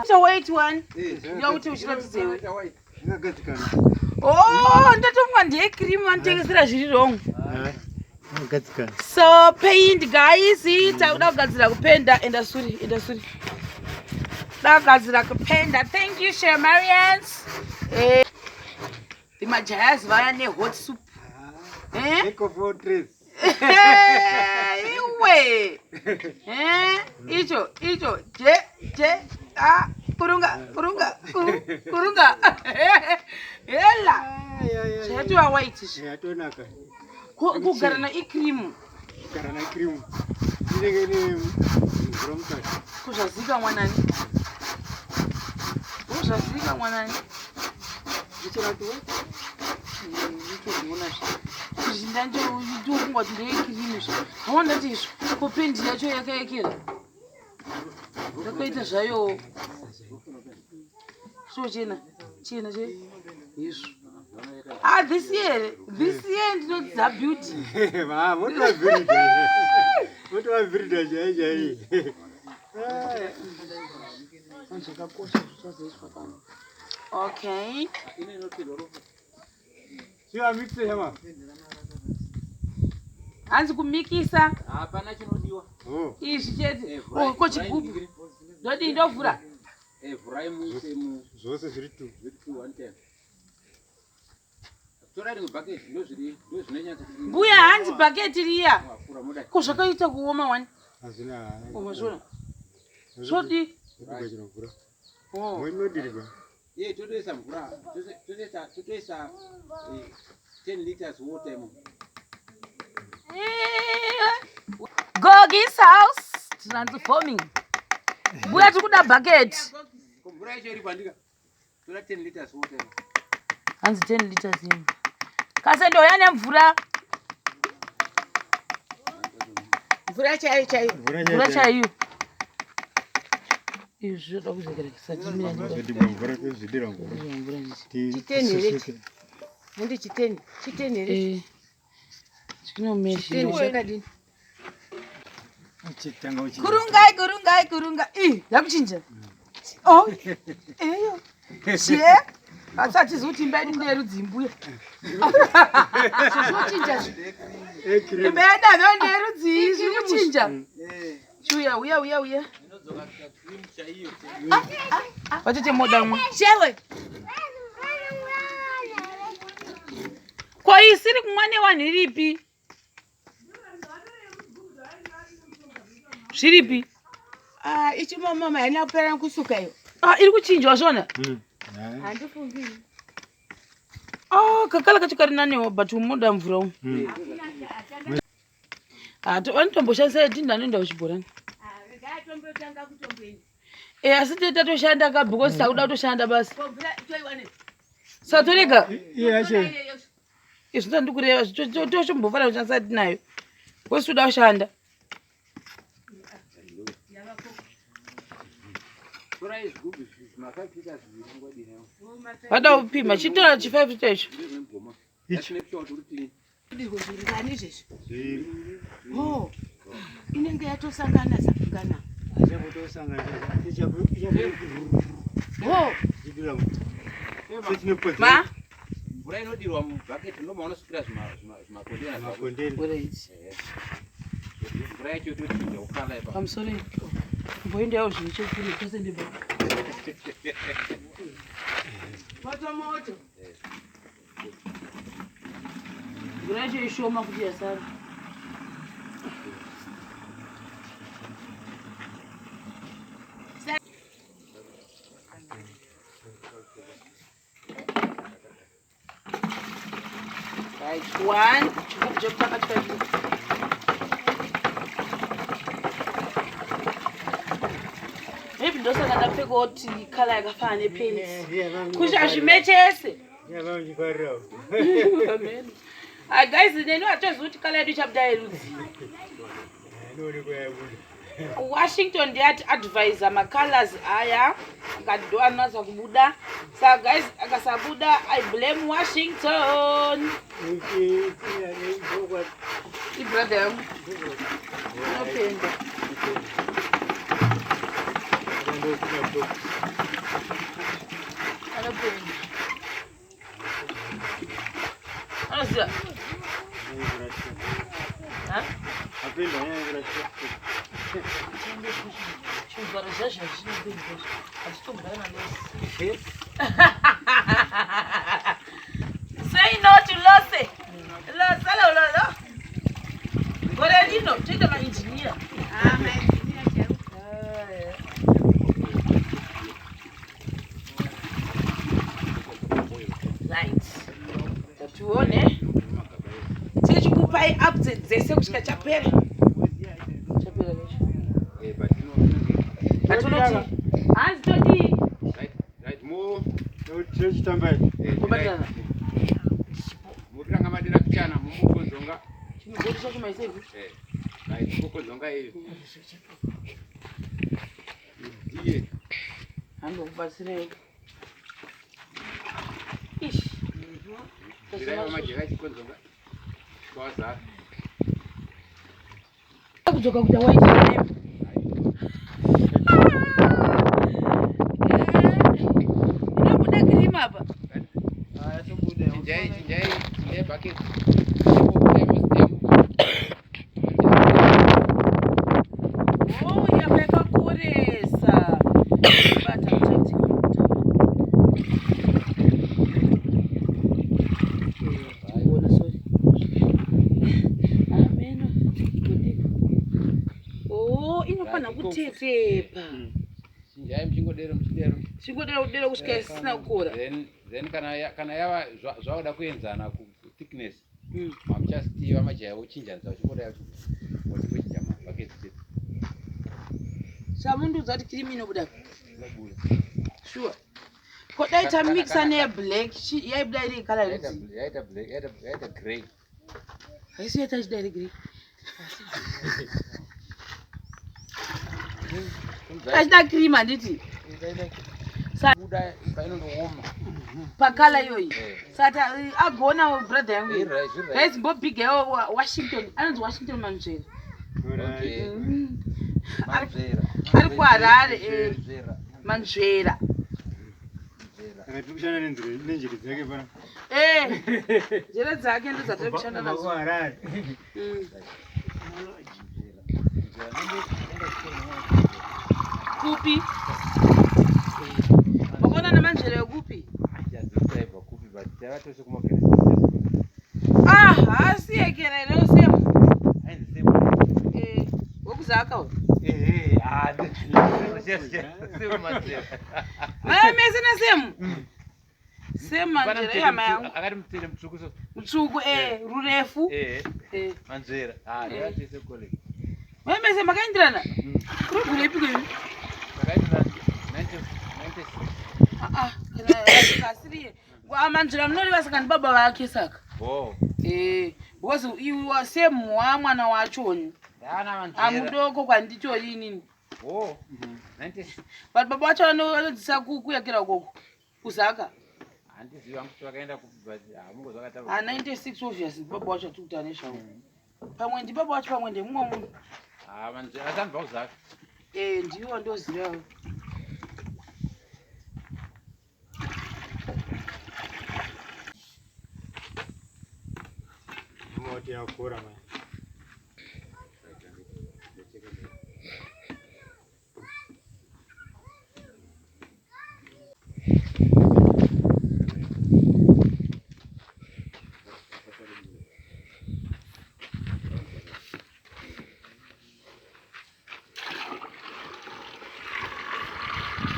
Ita white one. Yakuti uchiratidze iwe. Oh, ndatomwa ndiye cream vanotengesera zviri wrong. So paint guys, takuda kugadzira kupenda. Enda suri, enda suri. Da kugadzira kupenda. Thank you Shamarians. Eh, the majayas vaya ne hot soup. Eh? Iwe. Eh, icho, icho, je, je, a, kurunga, kurunga, kurunga. Hela. Zvatova white izvi. Yatonaka. Kugara na icream. Kugara na cream. Inenge ine mvura mukati. Kuzvazika mwanani. Kuzvazika mwanani. Nditofunga kuti ndeyekirimu izvo. Hawa ndati izvo. Ko pendi yacho yakaekera. Yakaita zvayo. So chena. Chena che. Izvo. Ah, this year, this year ndinodzidza beauty. Va, votovabhiridha. Votovabhiridha chai chai. Zvakakosha zvichazoiswa pano. Okay. Chiva mixe chama. Hanzi kumikisa. Hapana chinodiwa. Oh. Izvi chete. Oh, ko chigubhu. Ndodii ndovhura? Eh, vhurai muise mu Zvose zviri tu. zviri two one ten. Torai rimwe bucket ndozviri ndozvinonyatsa kuti Mbuya hanzi bhaketi riya. Wapfura moda. Ko zvakaita kuoma wani. Hazvina. Umazvona. Zvodi. Zvokugadzira mvura. Oh. Moinodirwa. Ye totoisa mvura. Totoisa totoisa 10 liters water imo. Gogi's house transforming. Mbuya tiri kuda bhaketi. Ko mvura yacho iri pandika. Tora 10 liters water imo. Hanzi 10 liters yemvura. Kase ndouya nemvura. Mvura chaiyo chaiyo. Mvura chaiyo. Izvi zvoda kuzekerekesa timira Zvodibwa mvura tozvidira mvura. mvura. Chiteni here? Mundi chiteni. Chiteni here? Eh. Chiteni Chinomezhiwa. zvakadini? Chitanga uchi. Kurungai, kurungai, kurunga. Ih, yakuchinja. Oh. Eyo. Che. Asi hatizivi kuti imba yedu ndeyerudzi mbuya. Zvochinja zvi. Imba yedu hayo ndeyerudzi zviri kuchinja. Chiuya, uya, uya, uya. Vatete moda mwa. Shewe. Ko isiri kumwa newanhu iripi? Zviripi? Ah, ichi mama haina kupera kusuka iyo. Ah, iri kuchinjwa zvona. Handifungi. Ah, kakala kacho kari nanewo but umoda mvura umu. Ah, vanotomboshandisa tinda anoenda kuchibhorani. Ngatombotanga kutomboenda. Eh, asi tete tatoshanda ka because takuda kutoshanda basi. Ko mvura toiwane. Saka torega Iye yacho. izvi ndandikureva tochimbofanira kushandisa tinayo. Because toda kushanda. Torai zvigubhu zvima 5 liters zviri ngodira. Vada kupima chitora chi 5 liter icho. Ndizvo mugoma. Just make sure kuti uri clean. Dirwo zviringani izvezvi. Zviri. Oh. Inenge yatosangana sangana. Achakutosangana. Ichaku ichaku. Oh. Chidira mvura. Sechine Ma? Mvura inodirwa mubucket ndomaonosukira zvimakontena zvako. Makondeni. Alright. Mvura yacho yotochinja kukala ipapo. Pamusoro. Mboendawo zvinhu chekure tose ndibva. Moto moto. Mvura yacho ishoma kuti yasara. Right, one. Chigubhu chekutanga chikaita. Maybe ndosaka ndapfekawo kuti kala yakafanana nepenzi. Kuti hazvimechese. Yava uchifarirawo. Amen. Ah, guys, neni hatozivi kuti kala yedu ichabuda yerudzi. Inoonekwa yabuda. Washington ndiyati advisa macolors aya akati ndo anonatsa kubuda. Saka guys, akasabuda I blame Washington. Ibrother yangu inopenda. Anopenda. Anoziva. Ha? Apenda anyanya Chivharo zvazvo zvinopendwa. Hachitombana nalosi. Say no to lose. Lose lo lo lo. Gore rino toita mainjiniya. Ah, mainjiniya chaiwo. Right. Tatione. Tichikupai update dzese kusvika chapera. Chapera necho. Hatinoti. Hanzi todii? Chechitamba ichi. Kubatana. Mupiranga madira kuchana mumukonzonga. Chinogoti chacho maisei. Right, mukonzonga iyo. Ndiye. Handokubatsirei. Ish. Dirai majeka chikonzonga. Twazara. Kudzoka kuita white name. Inobuda cream apa. Chinjai, chinjai, chinjai bucket. Oh, yapa yakakoresa. Bata mutati. Kuona sorry. Ameno. Oh, inofana kutetepa. Chinjai muchingodero muchidero. Chingodera kudera kusvika isina kukora. Then kana yava zvauda kuenzana ku thickness. Mm. Mamuchasitiva majaya vochinjanisa uchingodai wachingochinja mabhaketi chete. Chamundiudza kuti cream inobuda. Inobuda. Sure. Ko dai Kana- tamixa kana- neblack yaibuda iri kala Yaita rudzi. yaita black, yaita grey. Haisi yatachida iri grey. Tachida cream handiti? Buda painondooma. Pakala iyoyi. Eh. Saka agona brother yangu. Zviri right, zviri right. Guys, mbobhiga Washington. Anonzi Washington Manzvera. Okay. Mm. Manzvera. Ari kuHarare, eh. Manzvera. Manzvera. Manzvera. Saka tiri kushanda nenjere dzake pana. Eh. Njere dzake ndo dzatiri kushanda nadzo. Kuharare. Mm. Kupi? Wakaona naManzvera yekupi? Achaziva kupi but tava tose kumakeresi. Ah, haasiyekera here semu. Ainzi semu. Eh, wekuzaka uyu. Eh, ah, semu Manzvera. Mai mese nasemu. Semu Manzvera ihama yangu. Akati mutere mutsvuku so. Mutsvuku eh, rurefu. Eh, Eh. Manzvera. Ah, Eh. tava tese college. Mai mese makaenderana? Kuri kurepi kwenyu? Takaita 96. Ah, ah, kana asiriye. Manzvera munoreva saka ndibaba vake saka. Bo. Eh, because iwe semu wamwana wachoni. Ndana Manzvera. Amudoko kwanditori inini. Bo. 96. But baba vacho vanodzidzisa kuyakira ukoko. Kuzaka. Handizivi hangu kuti vakaenda kupi but hamungozvakataura. Ah, 96 obvious ndibaba vacho atiri kutaura nezvavo. Pamwe ndibaba vacho pamwe ndemumwe munhu. Ah, Manzvera asanobva kuzaka. Eh, ndiwo ndozivawo. Moti yakora mai.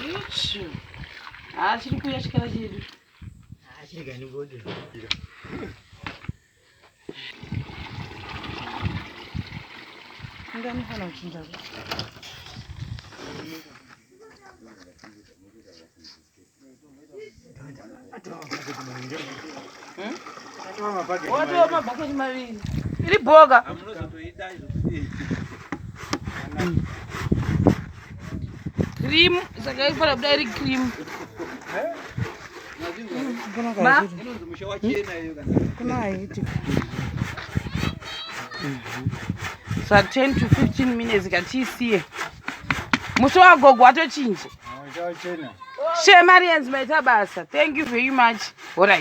Ichi. Ah, chiri kuuya chikara chedu. Inganifana kuchinja. Atova mabhaketi Watova mabhaketi maviri. Iri bhoka. Amunozotoida izvo. Cream, saka ifanira kuda iri cream. Ma? Inonzi musha wachena iyo kana. Sa 10 to 15 minutes ngatiisiye. Musi wagogo watochinja. Chachena. Shemarians, maita basa. Thank you very much. Alright.